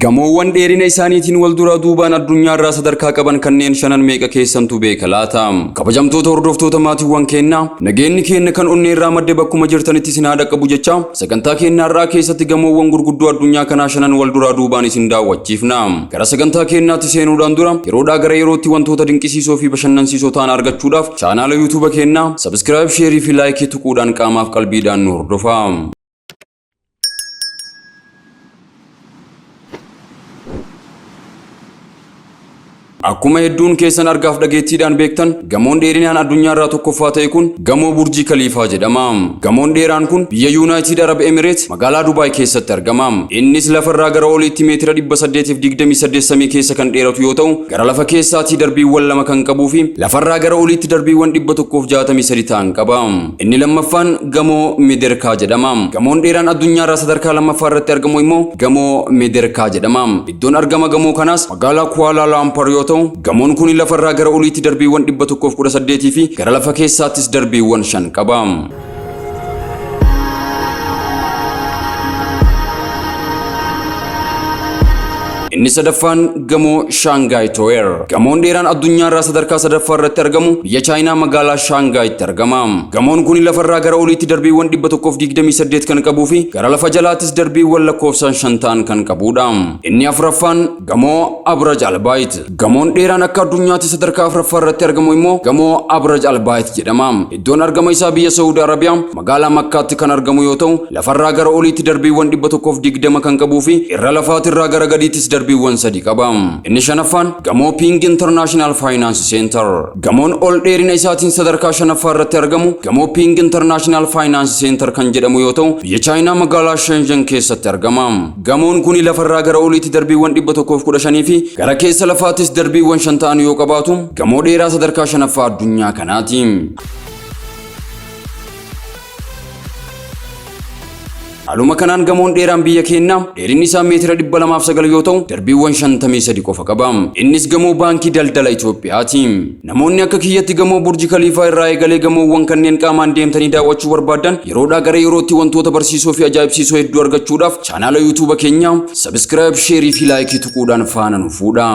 Gamoowwan dheerina isaaniitiin wal duraa duubaan addunyaarraa sadarkaa qaban kanneen shanan meeqa keessantu beeka laata? Kabajamtoota hordoftoota maatiiwwan keenyaa, nageenyi keenya kan onneerraa madde bakkuma jirtanitti isin haa dhaqqabu jecha sagantaa keenyaarraa keessatti gamoowwan gurguddoo addunyaa kanaa shanan wal duraa duubaan isin daawwachiifna. Gara sagantaa keenyaatti seenuudhaan dura yeroodhaa gara yerootti wantoota dinqisiisoo fi bashannansiisoo ta'an argachuudhaaf chaanaala YouTube keenyaa subscribe, share fi like tuquudhaan qaamaaf qalbiidhaan nu hordofaa. Akkuma hedduun keessan argaaf dhageettiidhaan beektan, gamoon dheerinaan addunyaarraa tokkoffaa ta'e kun gamoo Burjii Kaliifaa jedhama. Gamoon dheeraan kun biyya Yuunaayitid Arab Emirates magaalaa Dubaay keessatti argama. Innis lafarraa gara oliitti meetira 828 samii keessa kan dheeratu yoo ta'u, gara lafa keessaatii darbiiwwan 2 kan qabuu fi lafarraa gara oliitti darbiiwwan 163 ta'an qaba. Inni lammaffaan gamoo Mederkaa jedhama. Gamoon dheeraan addunyaarraa sadarkaa lammaffaa irratti argamu immoo gamoo Mederkaa jedhama. Iddoon argama gamoo kanaas magaalaa Kuala Lumpur yoo ta'u, gamoon kun lafarraa gara oliitti darbiiwwan 118 fi gara lafa keessaattis darbiiwwan 5 qaba. Inni sadaffaan gamoo Shaangaay Tower. Gamoon dheeraan addunyaarraa sadarkaa sadaffaa irratti argamu biyya Chaayinaa magaalaa Shaangaayitti argama. Gamoon kun lafarraa gara oliitti darbiiwwan 128 kan qabuu fi gara lafa jalaattis darbiiwwan lakkoofsaan 5 ta'an kan qabudha. Inni afuraffaan gamoo Abraj Albaayit. Gamoon dheeraan akka addunyaatti sadarkaa afuraffaa irratti argamu immoo gamoo Abraj Albaayit jedhama. Iddoon argama isaa biyya Saawud Arabiyaa magaalaa Makkaatti kan argamu yoo ta'u, lafarraa gara oliitti darbiiwwan 120 kan qabuu fi irra lafaatirraa gara gadiittis darbiiwwan 3 qaba. Inni shanaffaan gamoo Ping International Finance Center. Gamoon ol dheerina isaatiin sadarkaa shanaffaa irratti argamu gamoo Ping International Finance Center kan jedhamu yoo ta'u, biyya Chaayinaa magaalaa Shenzhen keessatti argama. Gamoon kun lafarraa gara oliitti darbiiwwan 115 fi gara keessa lafaattis darbiiwwan 5 ta'an yoo qabaatu, gamoo dheeraa sadarkaa shanaffaa addunyaa kanaati. Haaluma kanaan gamoon dheeraan biyya keenyaa dheerinni isaa meetira 209 yoo ta'u, darbiiwwan 53 qofa qaba. Innis gamoo Baankii Daldala Itoophiyaati. Namoonni akka kiyyatti gamoo Burji Kaliifaa irraa eegalee gamoowwan kanneen qaamaan deemtanii daawwachuu barbaaddan yeroodhaa gara yerootti wantoota barsiisoo fi ajaa'ibsiisoo hedduu argachuudhaaf chaanaala YouTube keenyaa subscribe, share fi like tuquudhaan faana nu fuudha.